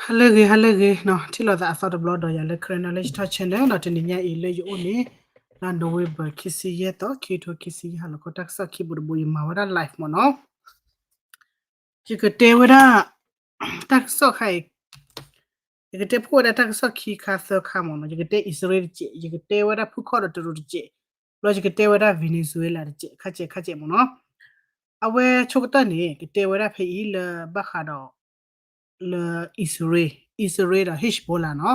ဟါလၢအဂ့ၤ ဟါလၢအဂ့ၤနီၤ, ထံၣ်လိာ်သးအသီတဘျီဒီးယၤလၢ Karen Knowledge Talk Channel နီၤ, တနံၤညါအံၤလၢယအိၣ်န့ၣ် လါ November ခံဆံယဲၢ်သီ ခံကထိခံဆံယဲၢ် ဟါလီၤခီ တၢ်ကစီၣ်ခံဘိတဘိ ယမၤဝဲဒၣ် live မ့ၢ်နီၤ. ယကတဲဝဲဒၣ် တၢ်ကစီၣ်ခါအံၤ ယကတဲဖှိၣ်ဝဲဒၣ်တၢ်ကစီၣ်ခံခါသၢခါမ့ၢ်နီၤ, ယကတဲအံၣ်စရ့လးတစဲး, ယကတဲဝဲဒၣ်ဖုခီၣ်ဒီးတရူးတစဲး, ဘျီယကတဲဝဲဒၣ် Venezuela တစဲး, ခါစဲးခါစဲးမ့ၢ်နီၤ. အဝဲဆိကတၢၢ်န့ၣ် ကတဲဝဲဒၣ်ဖဲအံၤလၢဘၣ်ဃးဒီး လၢအံၣ်စရ့လး, အံၣ်စရ့လးဒီး Hezbollah နီၤ.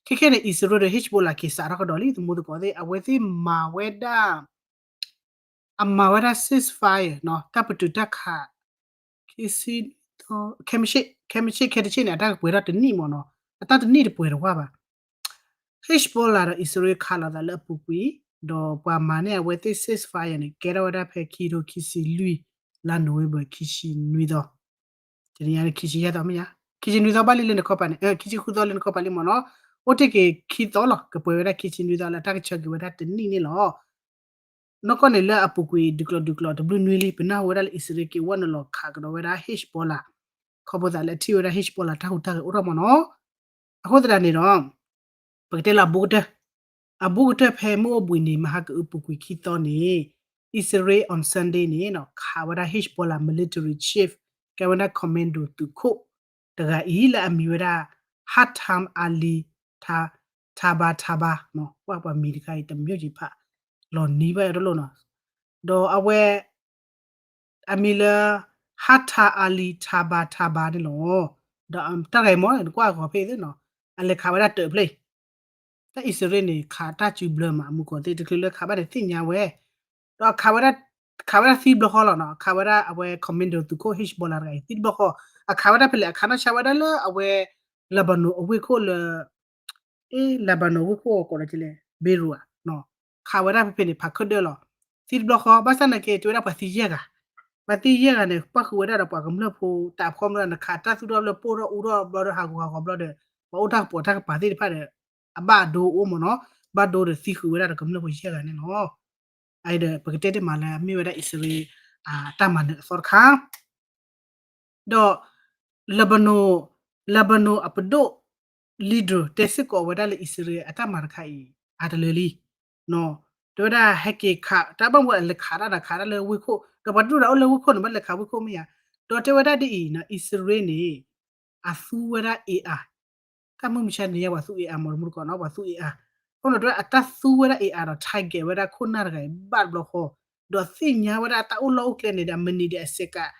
ခဲခဲန့ၣ် အံၣ်စရ့လးဒီး Hezbollah က့ၤစးထီၣ်ကဒီးလံ သမူသကိးသ့ၣ်, အဝဲသ့ၣ်မၤဝဲဒၣ် အမၤဝဲဒၣ် ceasefire နီၤ, တၢ်ပတုာ်တၢ်ခး ခံဆံ, ခဲမုၢ်ဆ့ၣ် ခဲမုၢ်ဆ့ၣ် ခဲတဆ့ၣ်န့ၣ် အတၢ်ကပှဲၤထီၣ်တနံၣ်မ့ၢ်နီၤ, အတၢ်တနံၣ်တပှဲၤတဝၢ်ဘၣ်. Hezbollah ဒီးအံၣ်စရ့လး ခးလိာ်သးလၢအပူၤကွံာ်, ဒီးပှၤမၤန့ၢ်အဝဲသ့ၣ် ceasefire န့ၣ် ကဲထီၣ်ဝဲဒၣ်ဖဲခံကထိခံဆံလွံၢ် လါ November ခံဆံနွံသီ, တနံၤညါန့ၣ် ခံဆံယဲၢ်သီမ့ၢ်ဧါ, ခံဆံနွံသီဘၣ်လံလၢနခီပၤန့ၣ်, ခံဆံဃုသီလၢနခီပၤလံမ့ၢ်နီၤ, အိၣ်တ့ၢ်က့ၤခံသီလီၤ, ကပှဲၤဝဲဒၣ်ခံဆံနွံသီလၢအတၢ်ကဆှၢက့ၤဝဲဒၣ်တနံၣ်န့ၣ်လီၤ. နီၢ်ကီၢ်န့ၣ်လၢအပူၤကွံာ်ဒုးကျိၤဒုးကျိၤတဘျုးနွံလံ, ပနၢ်ဟူဝဲဒၣ်လၢအံၣ်စရ့လးက့ၤဝဲနုာ်လီၤခးကဒီးဝဲဒၣ် Hezbollah, ခီဖျိသးလၢအထံၣ်ဝဲဒၣ် Hezbollah တၢ်ဟူးတၢ်ဂဲၤအိၣ်ထီၣ်မ့ၢ်နီၤ. အဃိသတးန့ၣ်ဒီး ပကတဲလၢအဘူးကတၢၢ်, အဘူးကတၢၢ်ဖဲမုၢ်အိၣ်ဘှံးနံၤ မဟါကအုပူၤကွံာ်ခံသီန့ၣ် အံၣ်စရ့လး on Sunday န့ၣ် ခးဝဲဒၣ် Hezbollah military chief ကဲဝဲဒၣ် commando သုးခိၣ်တဂၤအံၤလၢအမံၤဝဲဒၣ် Haitham Ali Tabatabai ပှၤမံၤတခါအံၤ တမံၤယံၤဖး လီၤနံၤဘၣ်အတလိၣ်နီၤ, ဒီးအဝဲ အမံၤလၢ Haitham Ali Tabatabai န့ၣ်လီၤ. ဒီးတၢ်တဂၤအံၤမ့ၢ် နကွၢ်အဂီၤဖဲအံၤသ့ၣ်နီၤ, အလဲၤခးဝဲဒၣ်တၢးဖျၢၣ်, တၢ်အံၣ်စရ့လးန့ၣ် ခးတၢ်စုဘျၢမး မုၢ်ကီၢ်သ့ၣ် တချုးလၢခးဘၣ်န့ၣ်သ့ၣ်ညါဝဲ, ဒီးခးဝဲဒၣ်သံတဘျီဃီလီၤနီၤ, ခးဝဲဒၣ်အဝဲ commando သုးခိၣ် Hezbollah တဂၤအံၤသံတဘျီဃီ, အခးဝဲဒၣ်ဖဲလဲၣ် အခးနီၢ်ဆါဝဲဒၣ်လၢအဝဲ Lebanon အဝ့ၢ်ခိၣ်လၢ အ့ Lebanon ဝ့ၢ်ခိၣ်ကိးလီၤကလဲၣ် Beirut ဧါ, ခးဝဲဒၣ်ဖဲဖဲန့ၣ် ဖးခၢၣ်ဒၢလီၤ, သံတဘျီဃီ ဘၣ်ဆၣ်နာ်က့ တဲဝဲဒၣ်ပှၤသံယဲၢ်ဂၤ, ပှၤသံယဲၢ်ဂၤန့ၣ် ပၣ်ဃုာ်ဝဲဒၣ်ဒီးပှၤကမျၢၢ်ဖိတၢ်ဖီမ့ၢ်ဒီး နခးတၢ်သူၣ်ထီၣ်လၢပိၢ်ထီၣ်အူထီၣ်ဘျီဒီး ဟးဂူာ်ဟးဂီၤဘျီဒီး ပှၤအိၣ်တၢ်ကပီၤတၢ်ကပၤသ့ၣ်တဖၣ်ဒီး အဘၣ်ဒိအိၣ်မ့ၢ်နီၤ, ဘၣ်ဒိဒီးသံဃုာ်ဝဲဒၣ်ဒီးကမျၢၢ်ဖိယဲၢ်ဂၤန့ၣ်လီၤ. အအံၤဒီး ပကတဲတ့ၢ်မးလၢအမ့ၢ်ဝဲဒၣ်အံၣ်စရ့လး တၢ်မၤနၢၤအသီတခါ ဒီး Lebanon, Lebanon အပဒိၣ် leader တဲစ့ၢ်ကီးဝဲဒၣ်လၢအံၣ်စရ့လးအတၢ်မၤတခါအံၤ အါတလၢလံ, တဲဝဲဒၣ်ဟဲက့ၤခး တၢ်ဘၣ်မူအလဲၤခးတၢ်ဒီးခးတၢ်လၢဝ့ၢ်ခိၣ် ဒီးပှၤတဒူၣ်ဒီးအိၣ်လၢဝ့ၢ်ခိၣ်န့ၣ် ဘၣ်လဲၤခးဝ့ၢ်ခိၣ်မ့ၢ်ဧါ, ဒီးတဲဝဲဒၣ်ဒ်အံၤနီၤ အံၣ်စရ့လးန့ၣ် အသူဝဲဒၣ် A R တၢ်မုၢ်မဆါတနံၤညါ ပှၤသူ A R မ့ၢ်တမူတကိးနီၤ ပှၤသူ A R, အဃိန့ၣ်တဲဝဲအတၢ်သူဝဲဒၣ် A R ဒီး target ဝဲဒၣ်ခိၣ်နၢ်တဂၤအံၤဘၣ်တဘျီဃီ, ဒီးသ့ၣ်ညါဝဲဒၣ်တၢ်အိၣ်လီၢ်အိၣ်ကျဲန့ၣ်ဒီး အမနံၤဒီးအစဲးကး,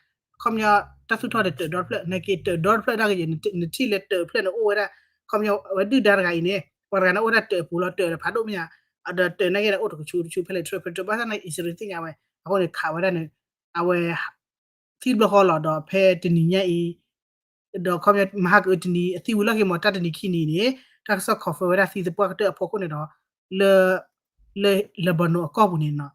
ခီပညီ တၢ်သူၣ်ထီၣ်ဒီးတၢးဒီတဖျၢၣ် နာ်က့တၢးဒီတဖျၢၣ်ဒၣ်ကယဲၢ် နထံၣ်လၢတၢးဖျၢၣ်န့ၣ်အိၣ်ဝဲဒၣ်, ခီပညီ အဝဲဒုၣ်ဒါတဂၤအံၤန့ၣ် ပှၤတဂၤန့ၣ်အိၣ်ဝဲဒၣ်တၢးအပူၤလီၤ တၢးဒီးဖးဒိၣ်မ့ၢ်ဧါ, ဒီးတၢးနာ်က့ဒီးအိၣ်တကဆူးတဆူးဖဲလဲၣ် တဖျၢၣ်ဖဲတဖျၢၣ် ဘၣ်ဆၣ်နာ်က့အံၣ်စရ့လးသ့ၣ်ညါဝဲ, အဃိန့ၣ်ခးဝဲဒၣ်န့ၣ်, အဝဲ သံတဘျီဃီလီၤ ဒီးဖဲတနံၤညါအံၤ ဒီးခီပညီမဟါကအုတနံၤ အသံဝံၤလီၢ်ခံမ့ၢ် တၢ်တနံၤခံနံၤန့ၣ် တၢ်ကစီၣ် confirm ဝဲဒၣ်သံသပှၢ်ကတၢၢ်အဖီခိၣ်န့ၣ်ဒီး လၢ လၢ Lebanon အကီၢ်ပူၤန့ၣ်နီၤ,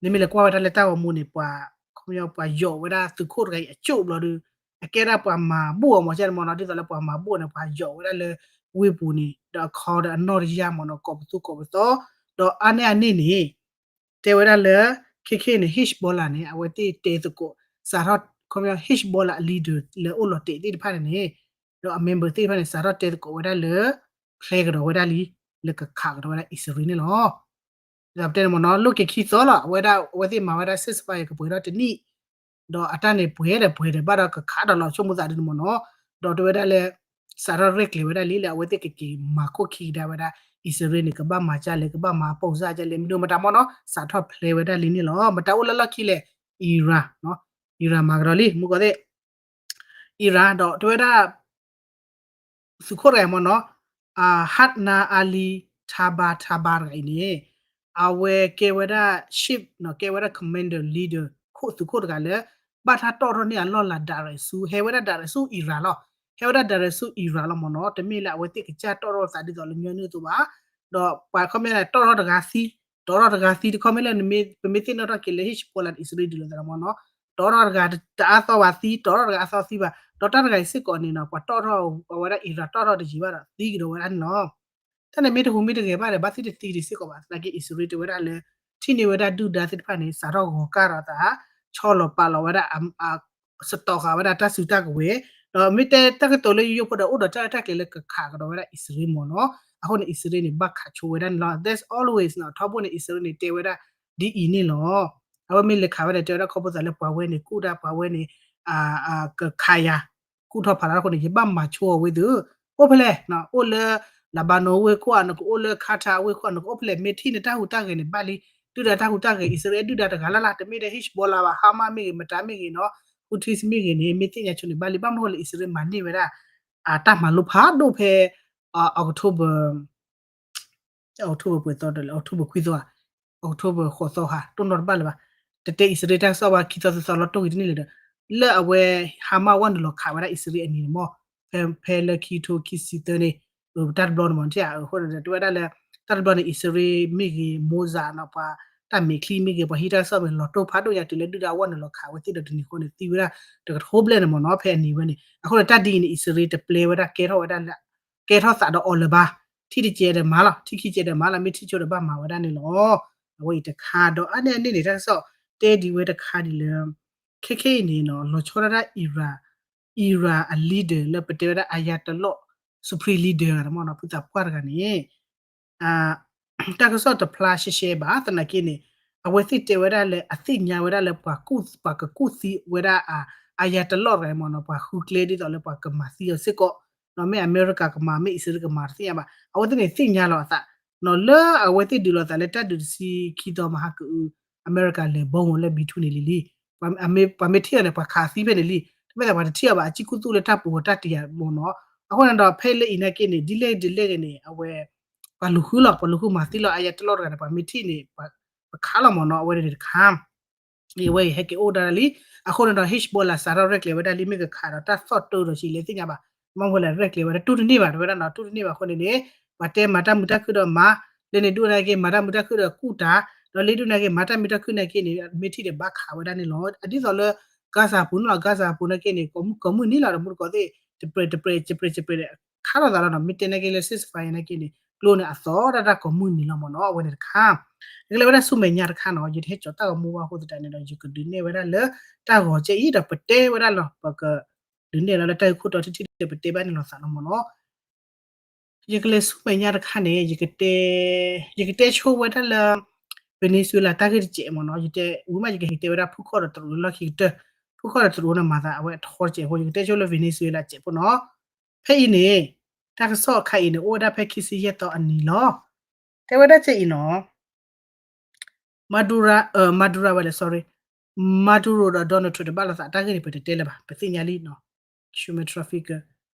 နမ့ၢ်လဲၤကွၢ်ဝဲဒၣ်လၢတၢ်ဂီၤမူန့ၣ် ပှၤ ခီပညီပှၤယိးဝဲဒၣ်သုးခိၣ်တဂၤအံၤအကၠိၣ်ဘျီဒီး အကဲဒၣ်ပှၤမၤဘူၣ်အီၤမ့ၢ်ကဲန့ၣ်မ့ၢ်နီၤ ဒ်သိးလၢပှၤမၤဘူၣ်အီၤန့ၣ် ပှၤယိးဝဲဒၣ်လၢဝ့ၢ်ပူၤန့ၣ် ဒီးအခီဒီးအနီၢ်တယၢ်မ့ၢ်နီၤ ကိးပသူကိးပသီ, ဒီးအါန့ၢ်အန့ၣ်န့ၣ် တဲဝဲဒၣ်လၢ ခဲခဲန့ၣ် Hezbollah န့ၣ် အဝဲသ့ၣ်တဲသကိး စးထီၣ် ခီပညီ Hezbollah အ leader လၢအိၣ်လီၤတဲာ်သ့ၣ်တဖၣ်န့ၣ်န့ၣ် ဒီးအ member သ့ၣ်တဖၣ်န့ၣ် စးထီၣ်တဲသကိးဝဲဒၣ်လၢ plan ကဒီးဝဲဒၣ်လံ လၢကခးကဒီးဝဲဒၣ်အံၣ်စရ့လးန့ၣ်လီၤ. ဒီးပတဲန့ၣ်မ့ၢ်နီၤ လိၣ်က့ၤခံသီလီၤ အဝဲဒၣ် အဝဲသ့ၣ်မၤဝဲဒၣ် ceasefire ကပှဲၤထီၣ်တနံၣ် ဒီးအတၢ်န့ၣ်ပှဲၤဒီးပှဲၤဒီးဘၣ်ဒီးကခးဒီးလီၤဆိကမိၣ်သးဒ်န့ၣ်မ့ၢ်နီၤ, ဒီးတဲဝဲဒၣ်လၢ စးထီၣ်ရဲၣ်ကျဲၤဝဲဒၣ်လံလၢအဝဲသ့ၣ်ကက့ၤမၤခိၣ်ခံကဒါဝဲဒၣ် အံၣ်စရ့လးန့ၣ် ကဘၣ်မၤဒ်လဲၣ် ကဘၣ်မၤပိာ်စၢ်ဒ်လဲၣ် မ့ၢ်ဒိၣ်မတၤမ့ၢ်နီၤ စးထီၣ် plan ဝဲဒၣ်လံန့ၣ်လီၤ. မတၤအိၣ်လၢလီၢ်ခံလဲၣ် Iran, Iran မၤကဒီးလံ မုၢ်ကီၢ်သ့ၣ် Iran ဒီးတဲဝဲဒၣ် သုးခိၣ်တဂၤအံၤမ့ၢ်နီၤ Haitham Ali Tabatabai တဂၤအံၤန့ၣ် အဝဲကဲဝဲဒၣ် chief နီၤ ကဲဝဲဒၣ် commander leader ခိၣ်သုးခိၣ်တဂၤလၢ ဘၣ်တၢ်တီၣ်ထီၣ်န့ၢ်အလီၢ်လၤ direct ဆူ ဟဲဝဲဒၣ် direct ဆူ Iran လီၤ. ဟဲဝဲဒၣ် direct ဆူ Iran လီၤမ့ၢ်နီၤ တမ့ၢ်လၢအဝဲသ့ၣ်ကစၢ်တီၣ်ထီၣ်သးဒ်သိးလၢညီနုၢ်အသိးဘၣ်. ဒီးပှၤခီပညီတီၣ်ထီၣ်တဂၤသံ တီၣ်ထီၣ်တဂၤသံတခီမ့ၢ်လၢ ပမ့ၢ်သ့ၣ်နီၣ်ထီၣ်က့ၤလၢ Hezbollah ဒီးအံၣ်စရ့လးဒ်လဲၣ်သးမ့ၢ်နီၤ တီၣ်ထီၣ်တဂၤတအါသီဘၣ်သံ တီၣ်ထီၣ်တဂၤအါသီသံဘၣ် ဒီးတၢ်တဂၤအံၤစ့ၢ်ကီးန့ၣ်နီၤ ပှၤတီၣ်ထီၣ်အဝဲဒၣ် Iran တီၣ်ထီၣ်တယံာ်ဘၣ်ဒီးသံကဒီးဝဲဒၣ်န့ၣ်လီၤ. တၢ်န့ၣ်မ့ၢ်တဟူးမ့ၢ်တဂဲၤဘၣ်ဒီး ဘၣ်သ့ၣ်တသံဒံးစ့ၢ်ကီးဘၣ် သနာ်က့အံၣ်စရ့လးတဲဝဲဒၣ်လၢ ထံၣ်န့ၢ်ဝဲဒၣ်ဒုၣ်ဒါသ့ၣ်တဖၣ်န့ၣ် စးထီၣ်ဂီၤကၢ်ဒီးသး ဆီလီၤပာ်လီၤဝဲဒၣ် စတီၤဃာ်ဝဲဒၣ်တၢ်စုတၢ်ကဝဲၤ ဒီးမ့ၢ်တဲတၢ်ကတိၤလၢယိယိဖိဒီး အိၣ်ဒီးတၢ်ရဲၣ်တၢ်ကျဲၤလၢကခးကဒီးဝဲဒၣ်အံၣ်စရ့လးမ့ၢ်နီၤ. အဃိန့ၣ် အံၣ်စရ့လးန့ၣ် ဘၣ်ခးဆိဝဲဒၣ်န့ၣ်လီၤ. That's always နီၤ, ထီဘိန့ၣ် အံၣ်စရ့လးန့ၣ် တဲဝဲဒၣ်ဒ်အံၤန့ၣ်လီၤ. အဝဲမ့ၢ်လဲၤခးဝဲန့ၣ် တဲဝဲဒၣ်ခီဖျိသးလၢပှၤဝဲန့ၣ် ကူၣ်ဒၣ်ပှၤဝဲန့ၣ် ကခးယၤ ကူၣ်ထီၣ်ဖးလီၤအဃိန့ၣ် ယဘၣ်မၤဆိအီၤဝဲသု, အိၣ်ဖဲလဲၣ်, အိၣ်လၢ Lebanon ဝ့ၢ်ခိၣ်ဧါ, နကအိၣ်လၢ Qatar ဝ့ၢ်ခိၣ်ဧါ, နကအိၣ်ဖဲလဲၣ်, မ့ၢ်ထံၣ်န့ၢ်တၢ်ဟူးတၢ်ဂဲၤန့ၣ် ဘၣ်လံ, ဒုၣ်ဒါတၢ်ဟူးတၢ်ဂဲၤ အံၣ်စရ့လးဒုၣ်ဒါတဂၤလၢ်လၢ်, တမ့ၢ်ဒီး Hezbollah ဘၣ်, Hamas မ့ၢ်ဂ့ၤ, မတၤမ့ၢ်ဂ့ၤနီၤ, Houthis မ့ၢ်ဂ့ၤန့ၣ် မ့ၢ်သ့ၣ်ညါဆိန့ၣ် ဘၣ်လံ, ဘၣ်မနုၤအဃိလၢအံၣ်စရ့လးမၤန့ၢ်ဝဲဒၣ် အတၢ်မၤလိဖးဒိၣ်ဖဲ October October ပှဲၤသီဒီးလဲၣ်, October ခွံသီဧါ, October ဃိးသီဧါ, တိၢ်နီၣ်တဘၣ်လၢၤဘၣ်. တတဲအံၣ်စရ့လးတၢ်ကစီၣ်ဘၣ် ခံသီသၢသီလီၤတိၢ်ဂ့ၤတန့ၢ်လၢၤဒီး လၢအဝဲ Hamas ဝဲနုာ်လီၤခးဝဲဒၣ်အံၣ်စရ့လးအနံၤန့ၣ်မ့ၢ် ဖဲ ဖဲလၢခံကထိခံဆံသၢန့ၣ် တၢ်တဘျီန့ၣ်မ့ၢ် အဃိန့ၣ်ဒီး တဲဝဲဒၣ်လၢ တၢ်တဘျီန့ၣ် အံၣ်စရ့လးမ့ၢ်ဂ့ၤ Mossad နီၤ ပှၤတၢ်မဲာ်ချံမ့ၢ်ဂ့ၤ ပှၤဟံးတၢ်ကစီၣ်မ့ၢ်ဂ့ၤ လီၤတိၢ်ဖးဒိၣ်ညါတုၤလၢဒုၣ်ဒါဝဲနုာ်လီၤခးဝဲသ့ၣ်ဒီးတနံၤဃီန့ၣ် သံဝဲဒၣ်တကထိဘျဲၣ်န့ၣ်မ့ၢ်နီၤ ဖဲအနံၤဝဲန့ၣ်. အဃိန့ၣ် တၢ်ဒ်အံၤန့ၣ် အံၣ်စရ့လးတပျဲဝဲဒၣ် ကဲထီၣ်ဝဲဒၣ်လၢ ကဲထီၣ်သးဒီးအီၤလၢၤဘၣ်. ထံၣ်တကဲဒီးမၤလီၤ, ထံၣ်ခံကဲဒီးမၤလီၤ, မ့ၢ်ထံၣ်ဆိဒီးဘၣ်မၤဝဲဒၣ်န့ၣ်လီၤ. အဝဲအံၤတခါဒီး အါန့ၢ်အန့ၣ်န့ၣ် တၢ်ကစီၣ်တဲဒံးဝဲတခါဒ်လၢ ခဲခဲအံၤန့ၣ်နီၤ လီၤဆီဒၣ်တၢ် Iran, Iran အ leader လၢပတဲဝဲဒၣ် Ayatollah supreme leader တဂၤန့ၣ်မ့ၢ်နီၤ ဖုသးပှၢ်တဂၤန့ၣ် တၢ်ကစီၣ်တဖျါရှဲရှဲဘၣ် သနာ်က့န့ၣ် အဝဲသ့ၣ်တဲဝဲဒၣ်လၢ အသ့ၣ်ညါဝဲဒၣ်လၢပှၤကူၣ်, ပှၤကကူၣ်သံဝဲဒၣ် Ayatollah တဂၤန့ၣ်မ့ၢ်နီၤ ပှၤဃုကျဲဒ်သိးလၢပှၤကမၤသံအီၤစ့ၢ်ကီး, မ့ၢ်အမဲရကၤကမၤ မ့ၢ်အံၣ်စရ့လးကမၤတသ့ၣ်ညါဘၣ်. အဝဲသ့ၣ်န့ၣ်သ့ၣ်ညါလီၤအသး လၢအဝဲသ့ၣ်ဒုးလိာ်သးလၢတၢ်ဒုးတဆံခံသီမဟါကအု အမဲရကၤလဲၤဘီမ့ၢ်လၢ B two န့ၣ်လံလံ. ပှၤမ့ၢ်ထံၣ်အီၤန့ၣ် ပှၤခးသံဖဲန့ၣ်လံ. တမ့ၢ်သးပှၤတထံၣ်အီၤဘၣ် အစံၣ်ကူၣ်သူၣ်လၢတၢ်ပူၤအတၢ်တယာ်မ့ၢ်နီၤ. အဃိန့ၣ်ဒီး ဖဲလၢအံၤနာ်က့န့ၣ် ဒ်လဲၣ်ဒ်လဲၣ်ဂ့ၤန့ၣ် အဝဲ ပှၤလူၤဃုလီၤ, ပှၤလူၤဃုမၤသံလီၤ Ayatollah တဂၤန့ၣ် ပှၤမ့ၢ်ထံၣ်န့ၣ် ပှၤခးလီၤမ့ၢ်နီၤ အဝဲန့ၣ်တခါ အဝဲအံၤဟဲက့ၤအိၣ်ဒၣ်လံ. အဃိန့ၣ်ဒီး Hezbollah စးထီၣ်ရဲၣ်ကျဲၤဝဲဒၣ်လံ မ့ၢ်ကခးဒီးတၢ်သီၣ်တၢ်ဒီးဆံးလဲၣ်သ့ၣ်ညါဘၣ်. မ့ၢ်ဝဲလဲၣ်ရဲၣ်ကျဲၤဝဲဒၣ်တူၢ်တန့ၢ်ဘၣ် တဲဝဲဒၣ်နီၤ တူၢ်တန့ၢ်ဘၣ်အဃိန့ၣ်န့ၣ် ပှၤတဲမၤတၢ်မုာ်တၢ်ခုၣ်ဒီးမၤ, လၢန့ၣ်ဒူၣ်နာ်က့ မၤတၢ်မုာ်တၢ်ခုၣ်ဒီးကူၣ်တၢ်, ဒီးလၢဒူၣ်နာ်က့ မၤတၢ်မုာ်တၢ်ခုၣ်နာ်က့န့ၣ် မ့ၢ်ထံၣ်ဒီးဘၣ်ခးဝဲဒၣ်န့ၣ်လီၤ. အဒ်သိးလၢ Gaza ပူၤန့ၣ်လီၤ Gaza ပူၤနာ်က့န့ၣ် ကိးမုၢ်နံၤလီၤ ဒီးမူတကိးသ့ၣ် တပြဲးတပြဲး တပြဲးတပြဲး ခးလိာ်သးလီၤနီၤ မ့ၢ်တဲနာ်က့လၢ ceasefire နာ်က့န့ၣ် ကျိန့ၣ်အသီတၢ်တၢ်ကိးမုၢ်နံၤလီၤမ့ၢ်နီၤ အဝဲန့ၣ်တခါ ကလဲၤဝဲဒၣ်ဆူမဲာ်ညါတခါနီၤ ယတဟဲကၠီၤတၢ်ဂီၤမူဘၣ်အဃိသတးန့ၣ်ဒီး ယကဒုးနဲၣ်ဝဲဒၣ်လၢတၢ်ဂီၤကဲအံၤဒီးပတဲဝဲဒၣ်လီၤ ပကဒုးနဲၣ်လီၤလၢတၢ်ဂ့ၢ်ခိၣ်တီထံထံဒီးပတဲဘၣ်န့ၣ်လီၤသးလီၤမ့ၢ်နီၤ ယကလဲၤဆူမဲာ်ညါတခါန့ၣ် ယကတဲဆိဝဲဒၣ်လၢ Venezuela တၢ်ဂ့ၢ်တစဲးမ့ၢ်နီၤ ယတဲဝံၤမး ယကဟဲတဲဝဲဒၣ်ဖုခီၣ်ဒီးတရူးလၢလီၢ်ခံကတၢၢ် ဖုခီၣ်ဒီးတရူးန့ၣ်မၤသးအဝဲအထီတစဲးဖိ ယကတဲဆိလၢ Venezuela တစဲးဖိနီၤ ဖဲအံၤန့ၣ် တၢ်ကစီၣ်အခါအံၤန့ၣ် အိၣ်ဝဲဒၣ်ဖဲခံဆံယဲၢ်သီအနံၤလီၤ တဲဝဲဒၣ်ကဲအံၤနီၤ Maduro, Maduro ဝဲလဲၣ် sorry, Maduro ဒီး Donald Trump တဘၣ်လိာ်သးတၢ်ဂ့ၢ်န့ၣ် ပတတဲလၢၤဘၣ် ပသ့ၣ်ညါလံနီၤ human trafficker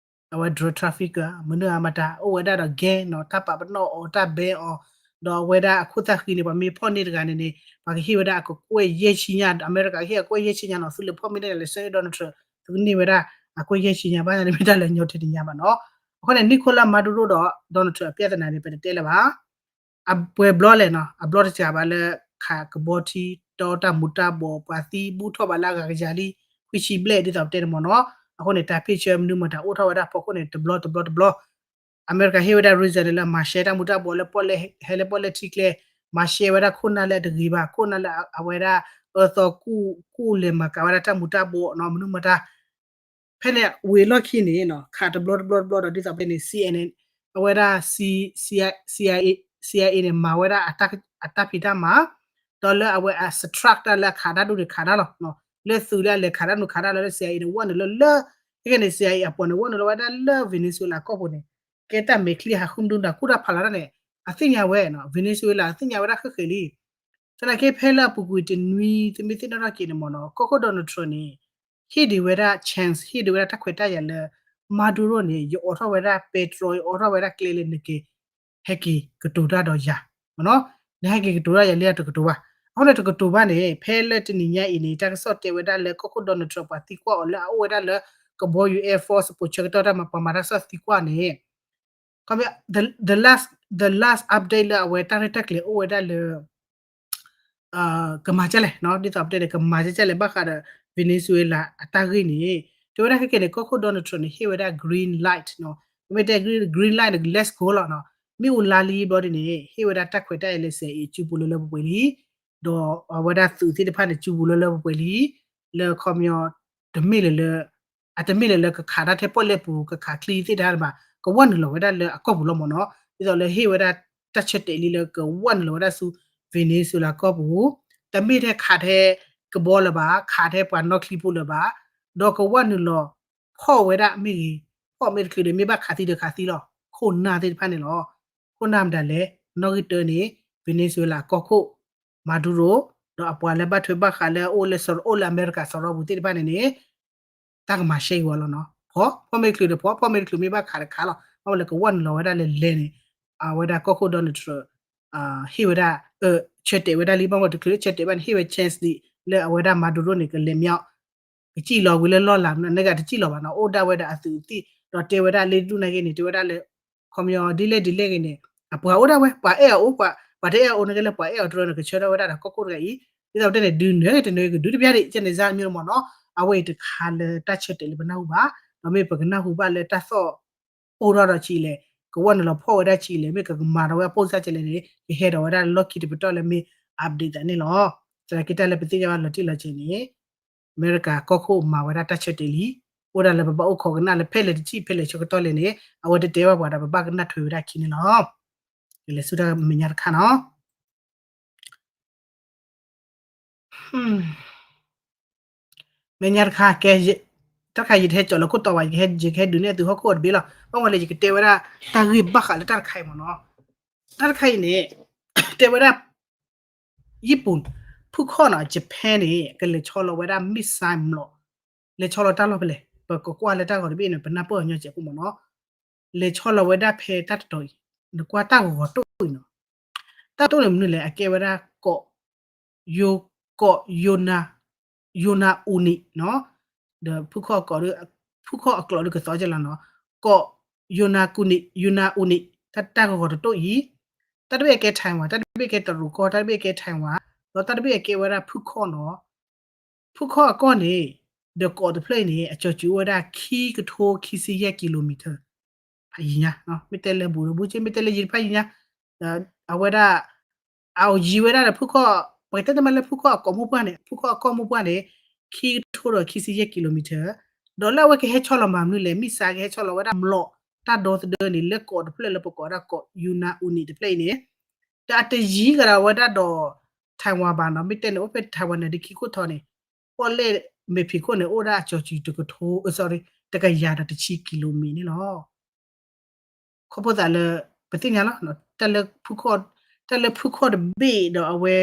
အဝဲ drug trafficker မနုၤအမတၤ အိၣ်ဝဲဒၣ်ဒီး gang နီၤ တၢ်ပာ်ပနီၣ်အီၤ တၢ် ban အီၤ ဒီးအဝဲဒၣ်အခိၣ်သၣ်ဃံန့ၣ် ပှၤမ့ၢ်ဖီၣ်န့ၢ်တဂၤန့ၣ်န့ၣ် ပှၤကဟ့ၣ်ဝဲဒၣ်အကကွဲၢ်ယဲၢ်ဆံညါ အမဲရကၤကဟ့ၣ်အကွဲၢ်ယဲၢ်ဆံညါနီၤ သုလဲၤဖီၣ်မ့ၢ်တၢ်လဲၤဆၢ Donald Trump သုကန့ၢ်ဝဲဒၣ် အကွဲၢ်ယဲၢ်ဆံညါ ဘၣ်ဆၣ်န့ၣ်မ့ၢ်တၢ်လၢညီတနံၤညါဘၣ်နီၤ အဃိန့ၣ် Nicolas Maduro ဒီး Donald Trump အပြဿနာန့ၣ် ပတတဲလၢၤဘၣ် အပှဲၤဘျီလဲၣ်နီၤ အဘျီတစှၤဘၣ်လၢ ခးကဘီထံ တီတၢ်မူၤတၢ်ဘှီး ပှၤသံဘူၣ်ထီၣ်ဘၣ်လၢအဂၤကယၤလံ ခွံဆံဘျဲၣ်ဒ်သိးပတဲန့ၣ်မ့ၢ်နီၤ အဃိန့ၣ် တၢ်ဖ့ၣ်ဆၢမနုၤမတၤအိၣ်ထီၣ်ဝဲဒၣ်ဖီခိၣ်န့ၣ် တဘျီတဘျီတဘျီ အမဲရကၤဟ့ၣ်ဝဲဒၣ် reason န့ၣ်လၢ မၤရှဲတၢ်မူၤတၢ်ဘှီးလၢပီၣ်လဲၣ် ဟဲလၢပီၣ်လဲၣ်ထံကျဲ မၤရှဲဝဲဒၣ်ခိၣ်နၢ်လၢအတဂ့ၤဘၣ် ခိၣ်နၢ်လၢအဝဲဒၣ် အၢသီကူၣ် ကူၣ်လဲၤမၤကၤဝဲဒၣ်တၢ်မူၤတၢ်ဘှီးနီၤ မနုၤမတၤ ဖဲန့ၣ်ဝံၤလီၢ်ခံန့ၣ် ခးတဘျီတဘျီတဘျီဒီး ဒ်သိးပတဲန့ၣ် CNN အဝဲဒၣ် CIA န့ၣ် မၤဝဲဒၣ် အတၢ်ဖံးတၢ်မၤ ဒီးလၢအဝဲအ structure လၢအခးတၢ်ဒိၣ်န့ၣ်ခးတၢ်လီၤ လၢသုးလၢအလဲၤခးတၢ်ဒိၣ်ခးတၢ်လီၤလၢ CIA န့ၣ် ဝဲနုာ်လၢလၢ ခဲကနံၣ် CIA အပှၤန့ၣ် ဝဲနုာ်လီၤဝဲဒၣ်လၢ Venezuela ကီၢ်ပူၤန့ၣ် ကဲတၢ်မဲာ်ချံဟးဃုမဒုဒၣ် ကူၣ်တၢ်ဖးလီၤတၢ်န့ၣ် အသ့ၣ်ညါဝဲ Venezuela အသ့ၣ်ညါဝဲဒၣ်ဃဲဃဲလံ သနာ်က့ဖဲလၢအပူၤကွံာ်တနွံ သုမ့ၢ်သ့ၣ်နီၣ်ထီၣ်က့ၤန့ၣ်မ့ၢ်နီၤ ကီၢ်ခိၣ် Donald Trump န့ၣ် ဟ့ၣ်ဒံးဝဲဒၣ် chance ဟ့ၣ်ဒံးဝဲဒၣ်တၢ်ခွဲးတၢ်ယာ်လၢ Maduro န့ၣ် ယအိးထီၣ်ဝဲဒၣ် petrol ယအိးထီၣ်ဝဲဒၣ်ကျဲလၢနက့ၤ ဟဲက့ၤကတိၤတၢ်ဒီးယၤ နဟဲက့ၤကတိၤတၢ်ယၤလၢတကတိၤဘၣ် အဃိန့ၣ်တကတိၤဘၣ်န့ၣ် ဖဲလၢတနံၤညါအံၤန့ၣ် တၢ်ကစီၣ်တဲဝဲဒၣ်လၢကီၢ်ခိၣ် Donald Trump ပှၤသံကွၢ်အီၤလၢအအိၣ်ဝဲဒၣ်လၢ ကဘီယူၤ Air Force ပိာ်ဆၢကတီၢ်တၢ်မၤပှၤမၤတၢ်ကစီၣ်သံကွၢ်န့ၣ် the last, the last update လၢအဝဲတၢ်ရဲၣ်တၢ်ကျဲၤအိၣ်ဝဲဒၣ်လၢ ကမၤကလဲၣ် ဒ်သိးပတဲန့ၣ် ကမၤကလဲၣ်ဘၣ်ဃးဒီး Venezuela အတၢ်ဂ့ၢ်န့ၣ် တဲဝဲဒၣ်ခဲကနံၣ်န့ၣ် ကီၢ်ခိၣ် Donald Trump န့ၣ် ဟ့ၣ်ဝဲဒၣ် green light နီၤ ပမ့ၢ်တဲ green light န့ၣ် let's go လီၤနီၤ မ့ၣ်အူလါလံဘျီဒ်န့ၣ် ဟ့ၣ်ဝဲဒၣ်တၢ်ခွဲးတၢ်ယာ်လၢ CIA စုပူၤလၢလၢပှဲၤပှဲၤလံ ဒီးအဝဲဒၣ်သုးသ့ၣ်တဖၣ်န့ၣ် စုပူၤလၢလၢပှဲၤပှဲၤလံ လၢခီပညီ တမ့ၢ်လၢၤလၢ အတမ့ၢ်လၢလၢကခးတၢ်ထဲပီၣ်လဲၣ်ပူၤ ကခးချံသ့ၣ်တဖၣ်ဘၣ်, ကဝဲနုာ်လီၤဝဲဒၣ်လၢအကီၢ်ပူၤလီၤမ့ၢ်နီၤ. ဒ်သိးလၢဟ့ၣ်ဝဲဒၣ်တၢ်ဆၢတဲာ်လံလၢကဝဲနုာ်လီၤဝဲဒၣ်ဆူ Venezuela ကီၢ်ပူၤ, တမ့ၢ်ထဲခးထဲကဘီလၢၤဘၣ်, ခးထဲပှၤနီၣ်ချံဖိလၢၤဘၣ်, ဒီးကဝဲနုာ်လီၤဖီၣ်ဝဲဒၣ်မ့ၢ်ဂ့ၤ, ဖီၣ်မ့ၢ်တချုးဒီး မ့ၢ်ဘၣ်ခးသံဒီးခးသံလီၤ, ခိၣ်နၢ်သ့ၣ်တဖၣ်န့ၣ်လီၤ. ခိၣ်နၢ်မတၤလဲၣ်, နီၣ်ဂံၢ်တၢန့ၣ် Venezuela အကီၢ်ခိၣ် Maduro ဒီးအပှၤလၢဘၣ်ထွဲဘၣ်ဃးလၢအအိၣ်လၢ အိၣ်လၢအမဲရကၤစရီပူၤသ့ၣ်တဖၣ်န့ၣ်န့ၣ် တၢ်ကမၤရှဲအံၤဝဲလီၤနီၤ. ဖီၣ်, ဖီၣ်မ့ၢ်တချုးဒီးဖီၣ်, ဖီၣ်မ့ၢ်တချုးမ့ၢ်ဘၣ်ခးတခးလီၤ. ဘၣ်မနုၤလဲၣ် ကဝဲနုာ်လီၤဝဲဒၣ်လၢလဲၤန့ၣ်, အဝဲဒၣ်ကီၢ်ခိၣ် Donald Trump ဟ့ၣ်ဝဲဒၣ်, ဆၢတဲာ်ဝဲဒၣ်လံ, ဘၣ်မနုၤလဲၣ် တချုးလၢဆၢတဲာ်ဘၣ်န့ၣ် ဟ့ၣ်ဝဲ chance လံ လၢအဝဲဒၣ် Maduro န့ၣ် ကလဲၤမ့ၢ်အီၤ, ကစံၣ်လီၤဝံၤလၢလီၢ်လၤ, နဂၤတစံၣ်လီၤဘၣ်နီၤ, အိၣ်ဒၣ်ဝဲဒၣ်အသူးအသ့ၣ်, ဒီးတဲဝဲဒၣ်လၢဒူၣ်နာ်က့န့ၣ် တဲဝဲဒၣ်လၢ ခီပညီ ဒ်လဲၣ်ဒ်လဲၣ်ဂ့ၤန့ၣ် အပှၤအိၣ်ဒၣ်ဝဲ, ပှၤအဲၣ်အီၤအိၣ်, ပှၤတအဲၣ်အီၤအိၣ်နာ်က့လၢ ပှၤအဲၣ်အီၤတရၢန့ၣ် ကဆၢထၢၣ်ဝဲဒၣ်ဒီးကီၢ်ခိၣ်တဂၤအံၤ, ဒ်သိးပတဲန့ၣ် ဒုးနၢၤဂ့ၤတနၢၤဂ့ၤ ကဒုးတပျၢ်ဒံး ကဲန့ၣ် စၢ်မ့ၢ်မ့ၢ်နီၤ, အဝဲအံၤတခါလၢတၢ်ဆၢတဲာ်လၢပနၢ်ဟူဘၣ်, ဒီးမ့ၢ်ပကနၢ်ဟူဘၣ်လၢတၢ်သီၣ်အိၣ်ထီၣ်ဒီးဆံးလဲၣ်, ကဝဲနုာ်လီၤဖီၣ်ဝဲဒၣ်ဆံးလဲၣ်, မ့ၢ်ကကမၤထီၣ်ဝဲအပိၢ်စၢ်ဆံးလဲၣ်န့ၣ် ကဟဲဒီးဝဲဒၣ်လၢလီၢ်ခံတပတီၢ်လၢမ့ၢ် update သးန့ၣ်လီၤ. သနာ်က့တၢ်လၢပသ့ၣ်ညါဘၣ်လီၤတံၢ်လီၤဆဲးန့ၣ် အမဲရကၤကီၢ်ခိၣ်မၤဝဲဒၣ်တၢ်ဆၢတဲာ်လံ, အိၣ်ဒၣ်လၢပဘၣ်အိၣ်ခိးကနၣ်လၢဖဲလဲၣ်တထံၣ်ဖဲလဲၣ်ဆၢကတီၢ်လဲၣ်န့ၣ် အဝဲတတဲဘၣ်ပှၤဒီး ပဘၣ်ကနၣ်ထွဲဝဲဒၣ်ခံန့ၣ်လီၤ. လဲၤဆူတၢ်မဲာ်ညါတခါနီၤ. မဲာ်ညါတခါ ကဲ, တၢ်တခါယတဟဲကၠီၤလၢခိၣ်တီဘၣ်, ယကဟဲ, ယကဟဲဒုးနဲၣ်သုဟီၣ်ခိၣ်တဘ့ၣ်လီၤ. ဘၣ်မနုၤလဲၣ် ယကတဲဝဲဒၣ်တၢ်ဂ့ၢ်ဘၣ်ဃးလၢတၢ်တခါအံၤမ့ၢ်နီၤ. တၢ်တခါအံၤန့ၣ် တဲဝဲဒၣ် ယံၣ်ပူၤ ဖုခီၣ်နီၤ Japan န့ၣ် ကလဲၤဆီလီၤဝဲဒၣ် missile မးလီၤ. လဲၤဆီလီၤတၢ်လီၢ်ဖဲလဲၣ် ပကကွၢ်လၢတၢ်ဂီၤတဘ့ၣ်န့ၣ် ပနၢ်ပၢၢ်အီၤညီစဲးဖိမ့ၢ်နီၤ. လဲၤဆီလီၤဝဲဒၣ်ဖဲတၢ်တတီၤအံၤ နကွၢ်တၢ်ဂီၤတိၣ်အံၤနီၤ. တၢ်တိၣ်န့ၣ်မနုၤလဲၣ် အကဲဝဲဒၣ်ကီး ယိၤ, ကီး ယိၤနၤအူနံးနီၤ, ဒီးဖုခီၣ် ဖုခီၣ်အကျိာ်ဒုးကသီကဲလီၤနီၤ, ကီး ယိၤနၤအူနံး, ယိၤနၤအူနံး, တၢ်တၢ်ဂီၤတတိၣ်အံၤ, တၢ်တဘ့ၣ်အကဲ Taiwan, တၢ်တဘ့ၣ်ကဲတရူးကီၢ်, တၢ်တဘ့ၣ်ကဲ Taiwan, ဒီးတၢ်တဘ့ၣ်အကဲဝဲဒၣ်ဖုခီၣ်နီၤ. ဖုခီၣ်အကီၢ်န့ၣ် ဒီးကီးတဖျၢၣ်အံၤန့ၣ် အကၠီၤစူၤအိၣ်ဝဲဒၣ်ခံကထိခံဆံယဲၢ် kilometer ဖးယံၤညါ, မ့ၢ်တဲလၢဘူးဒီးဘူးက့ မ့ၢ်တဲလၢယံၤဖးယံၤညါ, အဝဲဒၣ် အယံၤဝဲဒၣ်ဒီးဖုခီၣ်, ပကတဲတမံၤလၢဖုခီၣ်အကီးမိၢ်ပှၢ်န့ၣ်, ဖုခီၣ်အကီၢ်မိၢ်ပှၢ်န့ၣ် ခံကထိဒီးခံဆံယဲၢ် kilometer, ဒီးလၢအဝဲကဟဲဆီလီၤမၤမနုၤလဲၣ်, missile ကဟဲဆီလီၤဝဲဒၣ်မးလီၤ, တၢ်ဒီသဒၢန့ၣ် လၢကီးတဖျၢၣ်လၢပကိးဝဲဒၣ်ကီး ယိၤနၤအူနံးတဖျၢၣ်အံၤန့ၣ် ဒီးအတယံၤကဒီးဝဲဒၣ်ဒီး Taiwan ဘၣ်နီၤ, မ့ၢ်တဲန့ၣ် အိၣ်ဖဲ Taiwan န့ၣ် ဒ်ခံခိၣ်ထီန့ၣ် ပီၣ်လဲၣ်မဲာ်ဖံးခိၣ်န့ၣ် အိၣ်ဒၣ်အကၠီၤစူၤတကထိ, တကယၤဒီးတဆံ kilometer န့ၣ်လီၤ. ခီဖျိသးလၢ ပသ့ၣ်ညါလီၤ, တၢ်လၢဖုခီၣ်, တၢ်လၢဖုခီၣ်တဘ့ၣ်ဒီးအဝဲ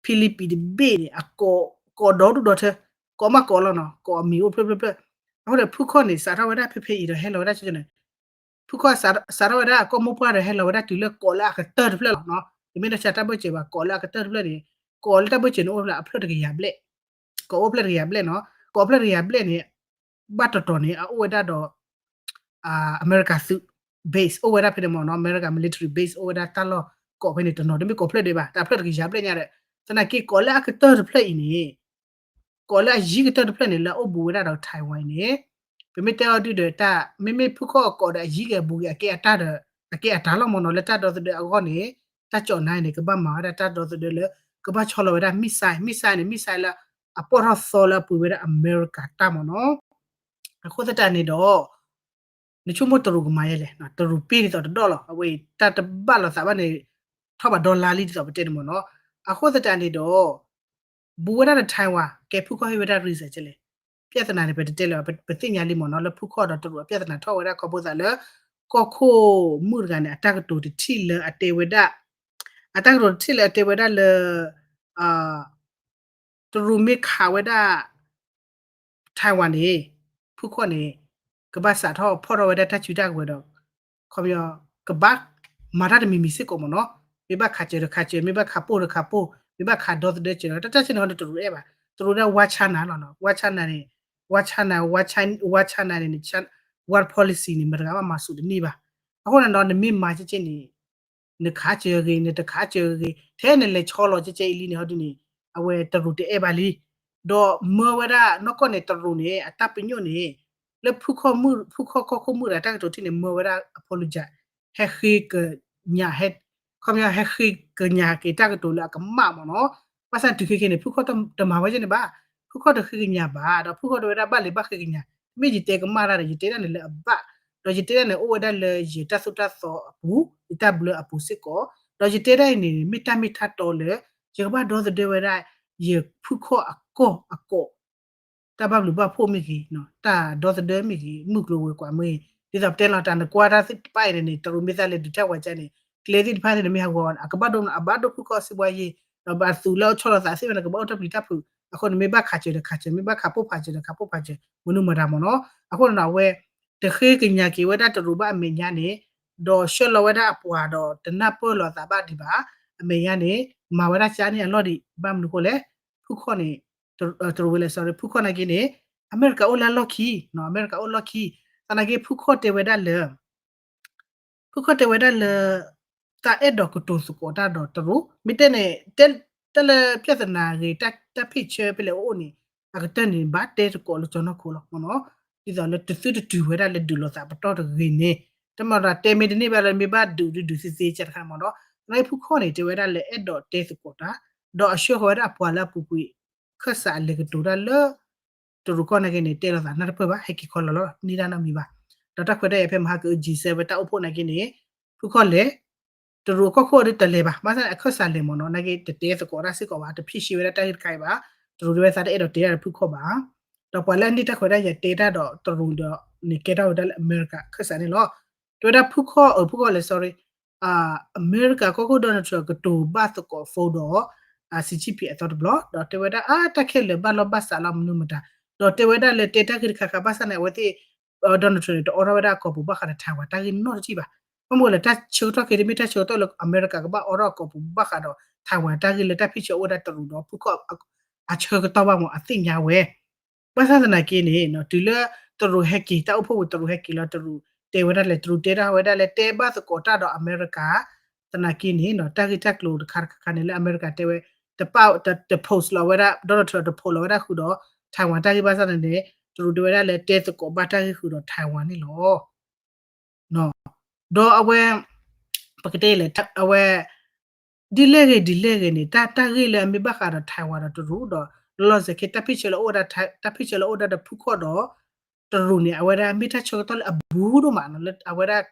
Philippines တဘ့ၣ်န့ၣ် အကိး, ကိးဒီဒူၣ်ဒီထၢ, ကိးမးကိးလီၤနီၤ, ကိးအမံၤအိၣ်ဖျၢၣ်ဖျၢၣ်ဖျၢၣ်, အဃိဒီးဖုခီၣ်န့ၣ် စးထီၣ်ဝဲဒၣ်ဖဲဖဲအံၤဒီးဟဲလီၤဝဲဒၣ်န့ၣ်, ဖုခီၣ်စးထီၣ်ဝဲဒၣ်အကီၢ်မိၢ်ပှၢ်ဒီးဟဲလီၤဝဲဒၣ်တုၤလၢကိးလၢအကတၢၢ်တဖျၢၣ်လီၤနီၤ, တမ့ၢ်ဒၣ်ဆၣ်တၢ်ဘၢၣ်စၢၤဘၣ်, ကိးလၢအကတၢၢ်တဖျၢၣ်န့ၣ်, ကိးလၢတၢ်ဘၢၣ်စၢၤန့ၣ်အိၣ်ဖျၢၣ်အဖျၢၣ်တကယၤဘျဲၣ်, ကိးအိၣ်ဖျၢၣ်တကယၤဘျဲၣ်နီၤ, ကိးဖျၢၣ်တကယၤဘျဲၣ်န့ၣ် ဘၣ်တီၤတီၤန့ၣ် အအိၣ်ဝဲဒၣ်ဒီး အမဲရကၤသုး base အိၣ်ဝဲဒၣ်ဖဲန့ၣ်မ့ၢ်နီၤ, အမဲရကၤ military base အိၣ်ဝဲဒၣ်တၢ်လီၢ်ကိးဖဲန့ၣ်တနီၤ, တမ့ၢ်ကိးဖျၢၣ်ဒံးဘၣ်, တၢ်ဖျၢၣ်တကယၤဘျဲၣ်ညါဒီး, သနာ်က့ကိးလၢအကတၢၢ်တဖျၢၣ်အံၤန့ၣ်, ကိးလၢအယံၤကတၢၢ်တဖျၢၣ်န့ၣ် လၢအအိၣ်ဘူးဝဲဒၣ်ဒီး Taiwan န့ၣ်, ပမ့ၢ်တဲအီၤဒုဒီးတၢ် မ့မ့ၢ်ဖုခီၣ်ကိးဒီးအယံၤကဘူးက့ၤအကဲအတၢ်ဒီး, အကဲအတၢ်လီၤမ့ၢ်နီၤ, လၢတၢ်ဒီသဒၢအဂီၢ်န့ၣ်, တၢ်ကၠီၣ်နါန့ၣ် ကဘၣ်မၤဝဲဒၣ်တၢ်ဒီသဒၢလၢ ကဘၣ်ဆီလီၤဝဲဒၣ် missile, missile န့ၣ် missile လၢအပီၢ်ထီၣ်သီလၢအပှ့ၤဝဲဒၣ်အမဲရကၤတၢ်မ့ၢ်နီၤ. အဃိသတးန့ၣ်ဒီး နဆိကမိၣ်တရူးကမၤယဲလဲၣ်, တရူးပ့ၢ်ဒ်သိးတဒီၣ်လီၤ, အဝဲအံၤတၢ်တဘၣ်လိာ်သးဘၣ်န့ၣ် ထီၣ်ဘးဒီလါလံဒ်သိးပတဲန့ၣ်မ့ၢ်နီၤ. အဃိသတးန့ၣ်ဒီး ဘူးဝဲဒၣ်ဒီး Taiwan ကဲဖုခီၣ်ဟ့ၣ်ဝဲဒၣ် reason ကဲလဲၣ်, ပြဿနာန့ၣ် ပတတဲလၢၤဘၣ်, ပသ့ၣ်ညါလံမ့ၢ်နီၤ, လၢဖုခီၣ်ဒီးတရူးအပြဿနာထီၣ်ဝဲဒၣ်ခီဖျိသးလၢ ကီၢ်ခိၣ်မုၣ်တဂၤန့ၣ် အတၢ်ကတိၤတထံၣ်လၢအတဲဝဲဒၣ်, အတၢ်ကတိၤတထံၣ်လၢအတဲဝဲဒၣ်လၢ တရူးမ့ၢ်ခးဝဲဒၣ် Taiwan န့ၣ် ဖုခီၣ်န့ၣ် ကဘၣ်စးထီၣ်ဖီၣ်ထီၣ်ဝဲဒၣ်တၢ်စုတၢ်ကဝဲၤဒီး ခီပညီ ကဘၣ်မၤတၢ်တမံၤမံၤစ့ၢ်ကီးမ့ၢ်နီၤ, မ့ၢ်ဘၣ်ခးစၢၤဒီးခးစၢၤ, မ့ၢ်ဘၣ်ခးပိၢ်ဒီးခးပိၢ်, မ့ၢ်ဘၣ်ခးဒီသဒၢစၢၤဒီး တၢ်တၢ်ဆ့ၣ်နီၤဒီးတရူးအဲၣ်ဘၣ်, တရူးဒၣ် one China လီၤနီၤ, one China န့ၣ်, one China, one China န့ၣ် one policy န့ၣ် မတၤတဂၤဘၣ်မၤဆူၣ်တန့ၢ်ဘၣ်. အဃိန့ၣ်ဒီး နမ့ၢ်မၤကဲကဲန့ၣ် နခးစၢၤဂ့ၤ နတခးစၢၤဂ့ၤ ထဲနလဲၤဆီလီၤကဲကဲအံၤလံန့ၣ် ဟီဒုန့ၣ် အဝဲတရူးတအဲၣ်ဘၣ်လံ. ဒီးမၢဝဲဒၣ်နီၢ်ကီၢ်န့ၣ် တရူးန့ၣ် အတၢ်ပညိၣ်န့ၣ် လၢဖုခီၣ်မုၣ်, ဖုခီၣ်ကီၢ်ခိၣ်မုၣ်တဂၤတၢ်ကတိၤထံၣ်န့ၣ် မၢဝဲဒၣ် apologize, ဟဲဃ့ကညး, ဟဲ, ခီပညီ ဟဲဃ့ကညးက့ၤတၢ်ကတိၤလၢအကမၣ်မ့ၢ်နီၤ. ဘၣ်ဆၣ်တုၤခဲကဲန့ၣ် ဖုခီၣ်တမၤဝဲကဲန့ၣ်ဘၣ်, ဖုခီၣ်တဃ့ကညးဘၣ်, ဒီးဖုခီၣ်တဲဝဲဒၣ်ဘၣ်လဲၤဘၣ်ဃ့ကညး, မ့ၢ်ယတဲကမၣ်တၢ်ဒီး ယတဲဒၣ်န့ၣ်လၢအဘၣ်, ဒီးယတဲဒၣ်န့ၣ် အိၣ်ဝဲဒၣ်လၢယတၢ်သိၣ်တၢ်သီအပူၤ, ယတၢ်ဘျၢအပူၤစ့ၢ်ကီး, ဒီးယတဲဒၣ်အံၤန့ၣ် မ့ၢ်တၢ်မ့ၢ်တၢ်တီလၢ ယကဘၣ်ဒီသဒၢဝဲဒၣ် ယဖုခီၣ်အကီၢ်အကိး တၢ်ဘၣ်ဘျုးဘၣ်ဖှိၣ်မ့ၢ်ဂ့ၤ, တၢ်ဒီသဒၢမ့ၢ်ဂ့ၤ, မုၢ်ကျိၤဝဲၤကွာ်မ့ၢ်ဂ့ၤ, ဒ်သိးပတဲလီၤတၢ်နကွၢ်တၢ်သ့ၣ်တဖၣ်အံၤန့ၣ် တရူးမ့ၢ်သးလဲၤဒုးတၢ်ဝဲကါန့ၣ် ကျဲသ့ၣ်တဖၣ်န့ၣ် နမ့ၢ်ဟးဂီၤအီၤန့ၣ် အကဘၣ်ဒိ အဘၣ်ဒိဖုခီၣ်စံးဘှါယံၤ, ဒီးဘၣ်သူလၢအဆီၣ်လီၤသးသ့ၣ်ဝဲန့ၣ် ကဘၣ်အိၣ်တၢ်ပျံၤတၢ်ဖုး, အဃိန့ၣ်မ့ၢ်ဘၣ်ခးစၢၤဒီးခးစၢၤ, မ့ၢ်ဘၣ်ခးပိၢ်ဖးစၢၤဒီးခးပိၢ်ဖးစၢၤ, မနုၤမတၤမ့ၢ်နီၤ, အဃိန့ၣ်ဒီးအဝဲ တဃ့ကညးက့ၤဝဲဒၣ်တရူးဘၣ်အမဲာ်ညါန့ၣ်, ဒီးဆှၢလီၤဝဲဒၣ်အပှၤဒီးတနၢ်ပၢၢ်လီၤသးဘၣ်ဒံးဘၣ်, အမဲာ်ညါန့ၣ် မၤဝဲဒၣ်ကါန့ၣ်အလီၢ်ဒံး ဘၣ်မနုၤဃိလဲၣ်, ဖုခီၣ်န့ၣ် တရူးဝဲလဲၣ် sorry ဖုခီၣ်နာ်က့န့ၣ် အမဲရကၤအိၣ်လၢအလီၢ်ခံ, အမဲရကၤအိၣ်လီၢ်ခံ, သနာ်က့ဖုခီၣ်တဲဝဲဒၣ်လၢ ဖုခီၣ်တဲဝဲဒၣ်လၢ တၢ်အဲၣ်ဒိးကတိၤသကိးတၢ်ဒီးတရူး မ့ၢ်တဲန့ၣ် တၢ်လၢ ပြဿနာ ဂ့ၤ တၢ်ဖ့ၣ်ဆၢဖဲလဲၣ်အိၣ်အိၣ်န့ၣ် အကတၢၢ်န့ၣ် ဘၣ်တဲသကိးလၢကၠီနီၢ်ခိလီၤမ့ၢ်နီၤ, ဒ်သိးလၢတသုတတုၤဝဲဒၣ်လၢဒုးလိာ်သးပတီၢ်တဂ့ၤန့ၣ်, တမ့ၢ်ဒီးတဲမ့ၢ်တန့ၢ်ဘၣ်လၢမ့ၢ်ဘၣ်ဒုးဒုးဒုးသ့သ့ကတခါမ့ၢ်နီၤ, သနာ်က့ဖုခီၣ်န့ၣ် တဲဝဲဒၣ်လၢအဲၣ်ဒိးတဲသကိးတၢ်, ဒီးအဆှၢဃီၤဝဲဒၣ်အပှၤလၢအပူၤကွံာ် ခၢၣ်စးအလဲၤကတိၤတၢ်လၢ တရူးကီၢ်နာ်က့န့ၣ် တဲလိာ်သးနၢ်တပၢၢ်ဘၣ် ဟဲက့ၤခီလီၤလီၤ န့ၢ်တၢ်နီတမံၤဘၣ်, ဒီးတၢ်ခွဲးတၢ်ယာ်ဖဲမဟါကအုးကံစဲဝဲတၢ်အိၣ်ဖှိၣ်နာ်က့န့ၣ် ဖုခီၣ်လဲၤ တရူးအကီၢ်ခိၣ်ဒ်တလဲၤဘၣ် ဘၣ်ဆၣ်န့ၣ် အခၢၣ်စးလဲၤမ့ၢ်နီၤ နာ်က့တတဲသကိးတၢ်စ့ၢ်ကီးဘၣ် တဖံးဆှံဝဲဒၣ်တၢ်ဂ့ၢ်တခါအံၤဘၣ်, တရူးတဲဝဲသးတအဲၣ်ဒိးတဲတၢ်ဒီးဖုခီၣ်ဘၣ်, ဒီးပှၤလၢအန့ၢ်တၢ်ခွဲးတၢ်ယာ်တဲတၢ်ဒီးတရူးဒီးန့ၣ်ကဲထီၣ်ဝဲဒၣ်လၢအမဲရကၤခၢၣ်စးန့ၣ်လီၤ, တဲဝဲဒၣ်ဖုခီၣ်အၢ ဖုခီၣ်လဲၤ sorry အမဲရကၤကီၢ်ခိၣ် Donald Trump ကတိၤဘၣ်သကိး phone ဒီး Xi Jinping အသီတဘျီ ဒီးတဲဝဲဒၣ်အါတၢ်ခဲလၢာ်ဘၣ်လီၢ်ဘၣ်စးလီၤမနုၤမတၤ, ဒီးတဲဝဲဒၣ်လၢတဲတၢ်ဂ့ၢ်တခါခါဘၣ်ဆၣ်န့ၣ် အဝဲသ့ၣ် Donald Trump န့ၣ် တအိးထီၣ်ဝဲဒၣ်အကိာ်ပူၤဘၣ်ဃးဒီး Taiwan တၢ်ဂ့ၢ်နီတထံၣ်ဘၣ်, ဘၣ်မနုၤလဲၣ် တၢ်ဆၢကတီၢ်ခဲအံၤတမ့ၢ်တၢ်ဆၢကတီၢ်လၢအမဲရကၤကဘၣ်အိးထီၣ်အကိာ်ပူၤဘၣ်ဃးဒီး Taiwan တၢ်ဂ့ၢ်လၢတၢ်ဖံးဆၢအိၣ်ဝဲဒၣ်တရူးဒီးဖုခီၣ် အဆၢကတီၢ်ဘၣ်မ့ၢ်အသ့ၣ်ညါဝဲ ဘၣ်ဆၣ်သနာ်က့န့ၣ် တုၤလၢတရူးဟဲက့ၤ တၢ်အိၣ်ဖှိၣ်ပူၤတရူးဟဲက့ၤလီၤ တရူးတဲဝဲဒၣ်လဲၣ် တရူးတဲဒၣ်ဝဲဒၣ်လၢတဲဘၣ်သကိးတၢ်ဒီးအမဲရကၤ, သနာ်က့န့ၣ် တၢ်ဂ့ၢ်တၢ်ကျိၤတခါတခါခါန့ၣ် လၢအမဲရကၤတဲဝဲ တပာ် တ post လီၤဝဲဒၣ် Donald Trump တ post လီၤဝဲဒၣ်ဃုာ်ဒီး Taiwan တၢ်ဂ့ၢ်ဘၣ်ဆၣ်န့ၣ်န့ၣ် တရူးတဲဝဲဒၣ်လၢတဲသကိးဘၣ်တၢ်ဂ့ၢ်ဃုာ်ဒီး Taiwan န့ၣ်လီၤ. ဒီးအဝဲ ပကတဲလဲၣ် အဝဲ ဒ်လဲၣ်ဂ့ၤဒ်လဲၣ်ဂ့ၤန့ၣ် တၢ်တၢ်ဂ့ၢ်လၢအမ့ၢ်ဘၣ်ဃးဒီး Taiwan ဒီးတရူးဒီး လီၤလီၤဆဲးဆဲး တၢ်ဖံးဆၢလၢအိၣ်ဝဲဒၣ် တၢ်ဖံးဆၢလၢအိၣ်ဝဲဒၣ်ဒီးဖုခီၣ်ဒီး တရူးန့ၣ် အဝဲဒၣ်မ့ၢ်တၢ်ဆၢကတီၢ်လၢအဘူးဒိၣ်မးလၢအဝဲဒၣ်